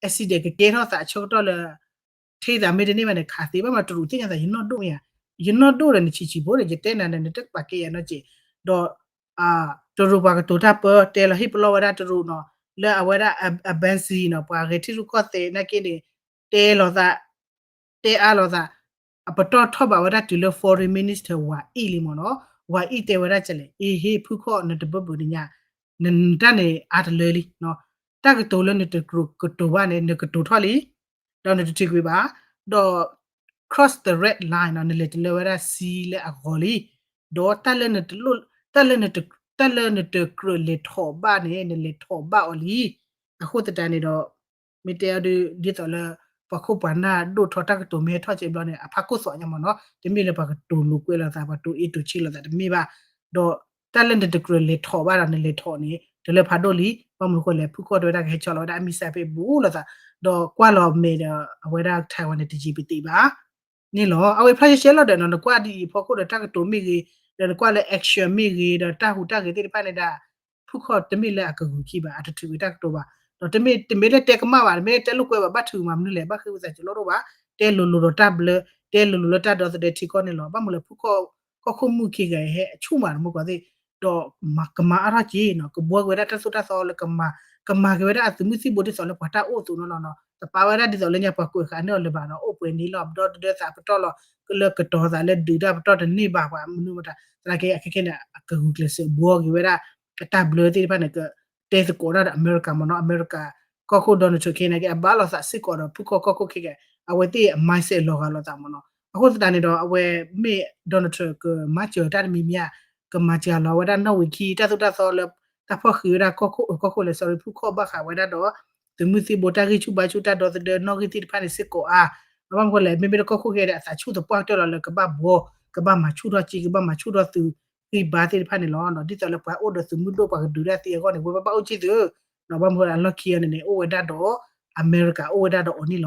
accident ကကဲထီၣ်သးအဆၢကတီၢ်လၢ ထဲသးမ့ၢ်တန့ၢ်ဘၣ်န့ၣ် ခးသ့ဘၣ်မး တရူးသ့ၣ်ညါသး ယနီၢ်ဒိၣ်မ့ၢ်ဧါ, ယနီၢ်ဒိၣ်ဒီးနဆံးဆံးဖိဒီး ယတဲနၤဒီး နတကပာ်ကဲယၤနီတစဲး, ဒီး တရူးပှၤကတိၤတၢ်ပၢ တဲလီၤဟ့ၣ်ပလီၢ်ဝဲဒၣ်တရူးနီၤ လၢအဝဲဒၣ် embassy နီၤ ပှၤဂဲၤထံရူၢ်ကီၢ်သဲးနာ်က့န့ၣ် တဲလိာ်သး တဲအါလိာ်သး အပတီၢ်ထီၣ်ဘးဝဲဒၣ်တုၤလၢ foreign minister ဝၤအံၣ်လံမ့ၢ်နီၤ, ဝၤအံၣ်တဲဝဲဒၣ်ကလဲၣ် အ့ဟ့ၣ်ဖုခီၣ်နတဘၢဘုးနညါ, နတၢ်န့ၣ်အါတလၢလံ, တၢ်ကတိၤလၢနတကြၢးကတိၤဘၣ်န့ၣ် နကတိၤထီၣ်လံ, ဒီးနတထုးကွံာ်ဘၣ်, ဒီး cross the red line နီၤ နလဲၤတလၢဝဲဒၣ်စံလၢအဂီၤလံ, ဒီး တၢ်လၢနတကြၢးလဲၤထီၣ်ဘၣ်န့ၣ် နလဲၤထီၣ်ဘၣ်အီၤလံ, အဃိသတးန့ၣ်ဒီး မ့ၢ်တဲအီၤဒ် ဒ်သိးလၢ ပှၤခိၣ်ပှၤနၢ်ဒိၣ်ထီၣ်တၢ်ကတိၤမ့ၢ်ဟဲထီၣ်ကဲဘျီန့ၣ် အဖးခိၣ်သီညါမ့ၢ်နီၤ, တမ့ၢ်လၢပှၤကတိၤလိာ်ကွဲလိာ်သး ပှၤတိၤအ့တိၤဆံးလိာ်သးတမ့ၢ်ဘၣ်, ဒီးတၢ်လၢနတကြၢးလဲၤထီၣ်ဘၣ်ဒီး နလဲၤထီၣ်န့ၣ် တလၢဖးဒိၣ်လံ, ဘၣ်မနုၤဃိလဲၣ် ဖုခီၣ်တဲဝဲဒၣ်ကဟဲဆီလီၤဝဲဒၣ်အမံၤစၢ်ဖဲဘူးလိာ်သး, ဒီးကွၢ်လီၤမဲာ်ဒီး အဝဲဒၣ် Taiwan န့ၣ် တယံာ်ပသံးဘၣ် န့ၣ်လီၤ. အဝဲဖျါရှဲရှဲလီၤဒီးနီၤ နကွၢ်ဒ်အံၤဖီခိၣ်ဒီးတၢ်ကတိၤမ့ၢ်ဂ့ၤ, ဒီးနကွၢ်လၢ action မ့ၢ်ဂ့ၤ, ဒီးတၢ်ဟူးတၢ်ဂဲၤသ့ၣ်တဖၣ်န့ၣ်ဒၣ် ဖုခီၣ်တမ့ၢ်လၢအကဂုာ်ခံဘၣ် အတထုးကွံာ်တၢ်ကတိၤဘၣ်, ဒီးတမ့ၢ် တမ့ၢ်လၢတဲကမၣ်ဘၣ် တမ့ၢ်လၢတဲလိာ်ကွဲဘၣ် ဘၣ်ထုးမၤမနုၤလဲၣ် ဘၣ်ဃ့ဝံသးစူၤလိၣ်ဒိၣ်ဘၣ်, တဲလိၤလိၤဒီးတၢ်ဘျၢ, တဲလိၤလိၤလၢတၢ်ဒီသဒၢထံကီၢ်န့ၣ်လီၤ. ဘၣ်မနုၤလဲၣ် ဖုခီၣ် ကီၢ်ခိၣ်မုၢ်ခံဂၤဟဲအဆူၣ်မးတမူကီၢ်သ့ၣ်, ဒီးကမၤအါထီၣ်က့ၤနီၤ ကဘှီက့ၤဝဲဒၣ်တၢ်သိၣ်တၢ်သီလၢကမၤ, ကမၤက့ၤဝဲဒၣ်အသုးမုၢ်သံၣ်ဘိဒ်သိးလၢပှၤတၢ်အိၣ်အသိးနီၤနီၤနီၤ, တပာ်ဝဲဒၣ်ဒ်သိးလၢညါပှၤကွဲးဃာ်န့ၢ်အီၤလၢၤဘၣ်နီၤ, အိၣ်ပှဲၤန့ၣ်လီၤ ဒီသဒၢသးပတီၢ်လီၤ, လၢကတီၤသးလၢဒုးတၢ်ပတီၢ်တန့ၢ်ဘၣ်ပှၤမနုၤမတၤ, သနာ်က့အခဲခဲန့ၣ် အကဂုာ်ကျဲးစၢးဘှီက့ၤဝဲဒၣ် အတၢ်ဘျၢသ့ၣ်တဖၣ်န့ၣ် ကတဲသကိးတၢ်ဒီးအမဲရကၤမ့ၢ်နီၤ, အမဲရကၤ ကီၢ်ခိၣ် Donald Trump ခဲအံၤနာ်က့ အဘၣ်လိာ်သးစ့ၢ်ကီးဒီးဖုခီၣ်ကီၢ်ခိၣ်ခဲခဲ, အဝဲသ့ၣ်အ mindset လီၤဂာ်လိာ်သးမ့ၢ်နီၤ, အဃိသတးန့ၣ်ဒီး အဝဲမ့ၢ် Donald Trump ကမၤစၢၤတၢ်တမံၤမံၤဧါ, ကမၤစၢၤလီၤဝဲဒၣ်နီၣ်ဝံာ်ခံ တၢ်သိၣ်တၢ်သီလၢ တၢ်ဖီၣ်ဃံးဝဲဒၣ်ကီၢ်ခိၣ် အကီၢ်ခိၣ်လဲၣ် sorry ဖုခီၣ်ဘၣ်ဃးဝဲဒၣ်ဒီး သုးမုၢ်သံၣ်ဘိတၢ်ဂံၢ်ဆူၣ်ဘါဆူၣ်တၢ်ဒီသဒၢနီၣ်ဂံၢ်သ့ၣ်တဖၣ်န့ၣ်စ့ၢ်ကီးဧါ, ဘၣ်မနုၤဃိလဲၣ် မ့မ့ၢ်လၢကီၢ်ခိၣ်ခဲအံၤဒီး အသးဆူၣ်သပှၢ်ကတၢၢ်လီၤလၢကဘၣ်ဘှီ, ကဘၣ်မၤဆူၣ်ထီၣ်က့ ကဘၣ်မၤဆူၣ်ထီၣ်သုးဂံၢ်ဘါသ့ၣ်တဖၣ်န့ၣ်လီၤ. ဒ်သိးလၢပှၤအိၣ်ဒီးသုးမုၢ်ဒိၣ်ပှၤကဒုးတၢ်သ့အဂီၢ်န့ၣ် ဝဲဘၣ်ဘၣ်အိၣ်က့သုး, ဘၣ်မနုၤဃိလၢအလီၢ်ခံအံၤန့ၣ်န့ၣ် အိၣ်ဝဲဒၣ်ဒီး အမဲရကၤအိၣ်ဝဲဒၣ်ဒီးအီၤန့ၣ်လီၤ.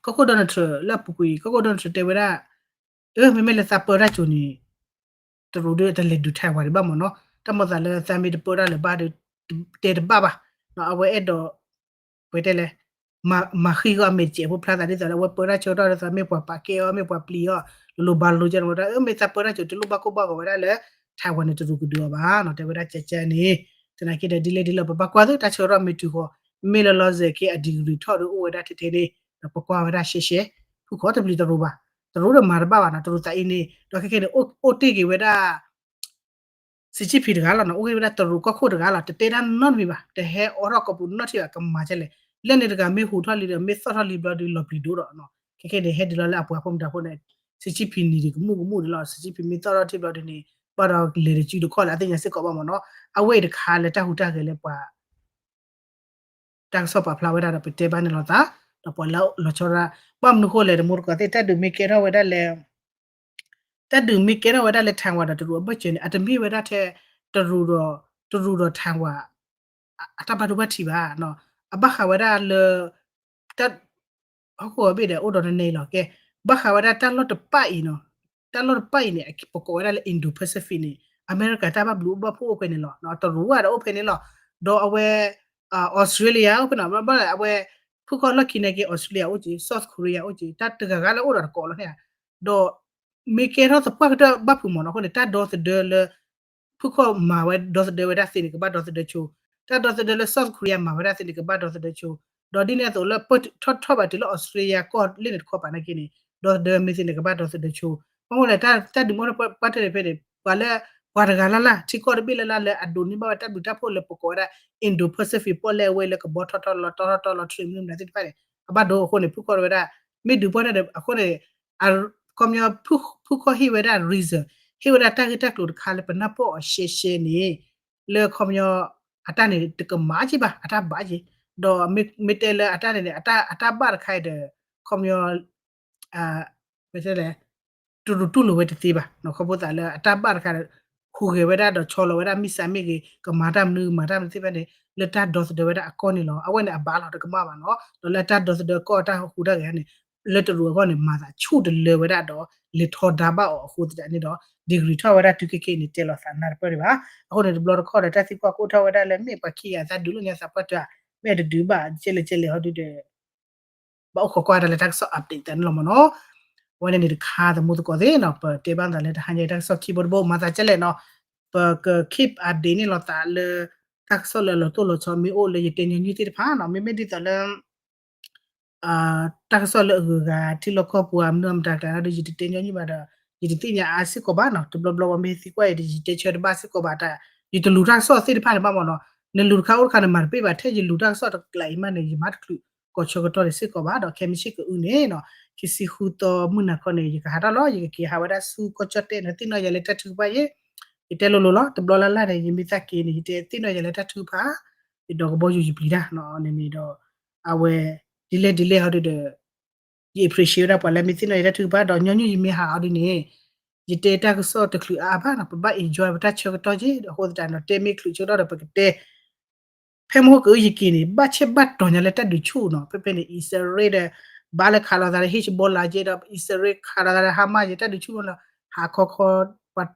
ကီၢ်ခိၣ် Donald Trump လၢအပူၤကွံာ် ကီၢ်ခိၣ် Donald Trump တဲဝဲဒၣ်, အၢ မ့မ့ၢ်လၢသးပၢတၢ်ကၠိၤန့ၣ် တရူးဒုးတလဲၤဒုး Taiwan ဒံးဘၣ်မ့ၢ်နီၤ, တၢ်မိၣ်သးလၢသးမ့ၢ်တပၢတၢ်လၢၤဘၣ်ဒီး တဲတဘၣ်ဘၣ်, အဝဲအဲၣ်ဒိး ပတဲလဲၣ် မၤဃံဃီအမဲာ်စဲးဖိဖျါသးဒ်သိးလၢအဝဲပၢတၢ်ဆၢကတီၢ်ဒ်သိး မ့ၢ်ပှၤပာ်ကဲအီၤ မ့ၢ်ပှၤပျံၤအီၤ လိၤလိၤဘၣ်လိၤကဲန့ၣ်ဝဲဒၣ် အမ့ၢ်သးပၢတၢ်ဆၢတလိၣ်ဘၣ်ကိၢ်ဘၣ်ဂီၤဝဲဒၣ်လၢ Taiwan န့ၣ် တရူးကဒုးအီၤဘၣ်နီၤ, တဲဝဲဒၣ်ကဲကဲန့ၣ်, သနာ်က့ဒီးဒ်လဲၣ်ဒ်လဲၣ် ပဘၣ်ကွၢ်သုတၢ်ဆၢကတီၢ်မ့ၢ်တုၤဃီၤ, မ့ၢ်လၢလီၤစဲၤက့အ degree ထီၣ်ဒီးအိၣ်ဝဲဒၣ်ထဲထဲန့ၣ် ဒီးပကွၢ်ဝဲဒၣ်ရှဲရှဲ, ဖုၣ်ခီတပျံၤတရူးဘၣ်, တရူးဒီးမၤတဘၣ်ဘၣ်နီၤ, တရူးသးအံၤန့ၣ် ဒီးခဲခဲန့ၣ် အိၣ်တ့ၢ်က့ၤဝဲဒၣ် စံးကၠံၣ်ဖံးတဂၤလီၤနီၤ, အိၣ်က့ၤဝဲဒၣ်တရူးကီၢ်ခိၣ်တဂၤလီၤ, တတဲတၢ်နီတမံၤဘၣ်, တဟဲအိးထီၣ်ကိာ်ပူၤနီတထံၣ်ဘၣ်, ကမၤကဲလဲၣ်, လၢန့ၣ်တဂၤမ့ၢ်ဟူးထီၣ်လံဒီး မ့ၢ်သီၣ်ထီၣ်လံဘျီဒီးလီၤပျံၤဒိၣ်ဒီးနီၤ, ခဲခဲန့ၣ် ဟဲဒုးလီၤလၢအပှၤဖိမတၤဖိန့ၣ်, စံးကၠံၣ်ဖံးနံၤဒံးကမူၣ်ကမူၣ်ဒံးလီၤ, စံးကၠံၣ်ဖံးမ့ၢ်သီၣ်ထီၣ်ထံၣ်ဘျီဒ်န့ၣ် ဘၣ်ဒီးလဲၤတစုတခီၣ်လၢအသ့ၣ်ညါစ့ၢ်ကီးဘၣ်မ့ၢ်နီၤ, အဝဲအံၤတခါလၢတၢ်ဟူးတၢ်ဂဲၤလၢပှၤ တၢ်ကစီၣ်ပာ်ဖျါဝဲဒၣ်ဒီးပတဲဘၣ်န့ၣ်လိာ်သး, ဒီးပှၤလၢလီၤဆီဒၣ်, ဘၣ်မနုၤဃိလဲၣ် တမူတကိးသ့ၣ် တၢ်ဒုးမ့ၢ်ကဲထီၣ်ဝဲဒၣ်လၢ တၢ်ဒုးမ့ၢ်ကဲထီၣ်ဝဲဒၣ်လၢ Taiwan ဒီးတရူးအဘၢၣ်စၢၤန့ၣ် အတမ့ၢ်ဝဲဒၣ်ထဲ တရူးဒီး တရူးဒီး Taiwan အတၢ်ဘၣ်ဒိဘၣ်ထံးဘၣ်, အဘၣ်ဃးဝဲဒၣ်လၢ တၢ် ဟီၣ်ခိၣ်အဘ့ၣ်ဒီးအိၣ်ဒီးနန့ၣ်လီၤကဲ, ဘၣ်ဃးဝဲဒၣ်တၢ်လီၢ်တပၣ်အံၤနီၤ, တၢ်လီၢ်တပၣ်အံၤန့ၣ် ပကိးဝဲဒၣ်လၢ Indo-Pacific န့ၣ် အမဲရကၤတၢ်ဘၣ်ဘျုးဘၣ်ဖှိၣ်အိၣ်ဖဲန့ၣ်လီၤ, တရူးဝဲဒီးအိၣ်ဖဲန့ၣ်လီၤ, ဒီးအဝဲ Australia အိၣ်ဖဲန့ၣ်, ဘၣ်အဝဲ ဖုၣ်ခီၣ်လီၢ်ခံန့ၣ်က့ Australia အိၣ်က့, South Korea အိၣ်က့, တၢ်တဂၤဂၤလၢအိၣ်ဒီးတကိးလီၤန့ၣ်ဧါ, ဒီး မ့ၢ်ကဲထီၣ်သပှၢ်ကတၢၢ်ဘၣ်ဖုးမ့ၢ်နီၤအဃိန့ၣ် တၢ်ဒီသဒၢလၢ ဖုၣ်ခီၣ်မၤဝဲဒီသဒၢဝဲဒၣ်သ့န့ၣ် ကဘၣ်ဒီသဒၢဆိ, တၢ်ဒီသဒၢလၢ South Korea မၤဝဲဒၣ်သ့န့ၣ် ကဘၣ်ဒီသဒၢဆိ, ဒီးဒ်န့ၣ်အသိးလၢပထီၣ်ထီၣ်ဘၣ်တုၤလၢ Australia ကီၢ်လၢန့ၣ်တခီပၤန့ၣ်က့န့ၣ် ဒီသဒၢမ့ၢ်သ့န့ၣ် ကဘၣ်ဒီသဒၢဆိ, ဘၣ်မနုၤလဲၣ် တၢ်ဒုးမ့ၢ်ထီၣ်ပှၢ်တၢၢ်န့ၣ်ဖဲန့ၣ် ပှၤလၢ ပှၤတဂၤလၢ်လၢ် ထံကီၢ်တဘ့ၣ်လၢ်လၢ်လၢအဒိးန့ၢ်ဘၣ်ဝဲတၢ်ဘျုးတၢ်ဖှိၣ်လၢပကိးဝဲဒၣ် Indo-Pacific ပီၣ်လဲၣ်အဝဲလၢကဘီထီၣ်ထီၣ်လီၤတီထီၣ်တီလီၤ ထရံးမနုၤမတၤသ့ၣ်တဖၣ်န့ၣ် အဘၣ်ဒိအဃိန့ၣ် ဖုၣ်ခီၣ်ဝဲဒၣ် မ့ၢ်ဒုးပှၢ်တၢၢ်ဒီး အဃိန့ၣ် ခီပညီ ဖုၣ်ခီၣ်ဟ့ၣ်ဝဲဒၣ် reason ဟ့ၣ်ဝဲဒၣ်တၢ်ဂ့ၢ်တၢ်ကျိၤတခါလၢပနၢ်ပၢၢ်အီၤရှဲရှဲန့ၣ် လၢခီပညီ အတၢ်န့ၣ် တကမၣ်က့ဘၣ် အတၢ်ဘၣ်က့, ဒီးမ့ၢ်တဲလၢအတၢ်န့ၣ်န့ၣ် အတၢ်ဘၣ်တခါအံၤဒီး ခီပညီ ပတဲလဲၣ် တရူးတူၢ်လိာ်ဝဲတသ့ဘၣ် ခီဖျိသးလၢအတၢ်ဘၣ်တခါဒီး ဟူးဂဲၤဝဲဒၣ်ဒီးဆီလီၤဝဲဒၣ် missile မ့ၢ်ဂ့ၤ ကမၤတၢ်မနုၤ ကမၤတၢ်မနုၤသ့ၣ်တဖၣ်န့ၣ် လၢတၢ်ဒီသဒၢဝဲဒၣ်အကီၢ်န့ၣ်လီၤ. အဝဲန့ၣ်အဘၣ်လီၤ တကမၣ်ဘၣ်နီၤ. ဒီးလၢတၢ်ဒီသဒၢကီၢ်တၢ်ဟူးတၢ်ဂဲၤန့ၣ် လၢတရူးအဂီၢ်န့ၣ် မၤသးဆူၣ်တလၢဝဲဒၣ်ဒီး လဲၤထီဒါဘၣ်အီၤအဃိသတးန့ၣ်ဒီး degree ထီၣ်ဝဲဒၣ်တုၤခဲခဲအံၤန့ၣ် တဲလီၤသးနၢ်တပၢၢ်ဒံးဘၣ်. အဃိန့ၣ် တဘျီတခီၣ်ဒီး တၢ်သံကွၢ်ကအိၣ်ထီၣ်ဝဲဒၣ်လၢ မ့ၢ်ပှၤခံဂၤသးဒုးလိာ်ညါသးပှၢ်တၢၢ် မ့ၢ်တဒုးဘၣ် ကဲလဲၣ်ကဲလဲၣ်ဟီဒုဒီး ဘၣ်အိၣ်ခိးကွၢ်တၢ်လၢတၢ်ကစီၣ် update သးန့ၣ်လီၤမ့ၢ်နီၤ. အဝဲန့ၣ်န့ၣ်တခါ သမူသကိးသ့ၣ်နီၤ ပတဲဘၣ်သးလၢတဟါညါတၢ်ကစီၣ်ခံဘိတဘိ မၤသးကဲလဲၣ်နီၤ ပက keep update န့ၣ်လီၤသးလၢ တၢ်ကစီၣ်လၢအလီၤတိၢ်လီၤဆီမ့ၢ်အိၣ်လၢယတဲညီနုၢ်သ့ၣ်တဖၣ်နီၤ မ့မ့ၢ်ဒ်သိးလၢ တၢ်ကစီၣ်လၢအဂုၤအဂၤ ထံလီၢ်ကီၢ်ပူၤ မနုၤမတၤကျါဒီး ယတတဲညီနုၢ်ဘၣ်ဒီး ယတသ့ၣ်ညါအါစ့ၢ်ကီးဘၣ်နီၤ တဘျီဘျီဝဲမ့ၢ်သံကွၢ်အံၤဒီး ယတဲဆၢတဘၣ်စ့ၢ်ကီးဘၣ်တၢ် ယတလူၤတၢ်ကစီၣ်သ့ၣ်တဖၣ်န့ၣ်ဘၣ်မ့ၢ်နီၤ နလူၤတခါအိၣ်တခါန့ၣ် မၤတပ့ၢ်ဘၣ် ထဲယလူၤတၢ်ကစီၣ်တကျးအံၤမးန့ၣ် ယမၤတချုး ကိးဆၢကတီၢ်န့ၣ်စ့ၢ်ကီးဘၣ်ဒီး ခဲမုၢ်ဆ့ၣ်ကအုန့ၣ်နီၤ ခံဆံဃုသီမုၢ်နၤခီန့ၣ် ယကဟးထီၣ်လီၤ ယကက့ၤဟးဝဲဒၣ်ဆူကီၢ်ကၠီၣ်တဲၣ်န့ၣ် သ့ၣ်နီၣ်ယၤလၢတၢ်ထုကဖၣ်ယဲ ယတဲလိၤလိၤလီၤ တဘျီလၢ်လၢ်န့ၣ် ယမ့ၢ်သးက့ၤန့ၣ် ယတဲသ့ၣ်နီၣ်ယၤလၢတၢ်ထုကဖၣ် ယဒီးကဘီယူၤယပျံၤတၢ်နီၤန့ၣ်န့ၣ်ဒီး အဝဲ ဒ်လဲၣ်ဒ်လဲၣ်ဟီဒုဒီး ယ appreciate ဝဲဒၣ်ပှၤလၢမ့ၢ်သ့ၣ်နီၣ်ယၤတၢ်ထုကဖၣ်ဒီး ညီနုၢ်ယမ့ၢ်ဟးအီၤဒုန့ၣ် ယတဲတၢ်ကစီၣ်တချုးအါအါဘၣ်နီၤ ပဘၣ် enjoy ပတၢ်ဆၢကတီၢ်က့ အဃိသတးနီၤ တဲမ့ၢ်ချုးဆၢကတီၢ်ဒီးပကတဲ ဖဲမဟိကအုယက့ၤန့ၣ် ဘၣ်ဆဲးဘၣ်တီၤညါလၢတၢ်ဒုးဆူၣ်နီၤ ဖဲဖဲန့ၣ် အံၣ်စရ့လးဒီး ဘၣ်လၢခးလိာ်သးဒီး Hezbollah က့ဒီး အံၣ်စရ့လးခးလိာ်သးဒီး Hamas ယဲ တၢ်ဒုးဆူၣ်နီၤ ဟးခီခီ ပှၤ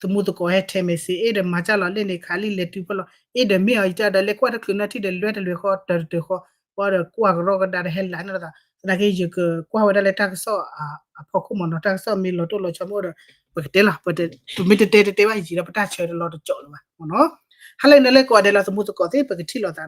သမူသကိးဟဲထဲမဲာ်စ့ အဲၣ်ဒီးမၤကၢ်လီၤလၢန့ၣ် ခးလံလဲၤတုၤဖီလီၤ အဲၣ်ဒီးမ့ၢ်အီၤ ယတဲဒီးလဲၤကွၢ်တချုးနီၤထံၣ်ဒီးလွဲတလွဲဃီ တၢ်တတၢၤဃီ ပှၤဒီးကွၢ်ကရီကဒါဒီးဟဲလၢန့ၣ်လီၤသး သနာ်က့ ယကကွၢ်ဝဲဒၣ်လၢတၢ်ကစီၣ်အဖီခိၣ်မ့ၢ်နီၤ တၢ်ကစီၣ်မ့ၢ်လီၤတိၢ်လီၤဆီမ့ၢ်အိၣ်ဒီး ပကတဲလီၤ ပမ့ၢ်တတဲတတဲဘၣ်ယံာ်ဒီးပတၢ်ဆၢတလီၤတကၠီလၢၤဘၣ်မ့ၢ်နီၤ ဟါလၢအံၤန့ၣ်လၢကိးဂၤဒဲးလီၤ သမူသကိးသ့ၣ် ပကထံၣ်လိာ်သးနီၤ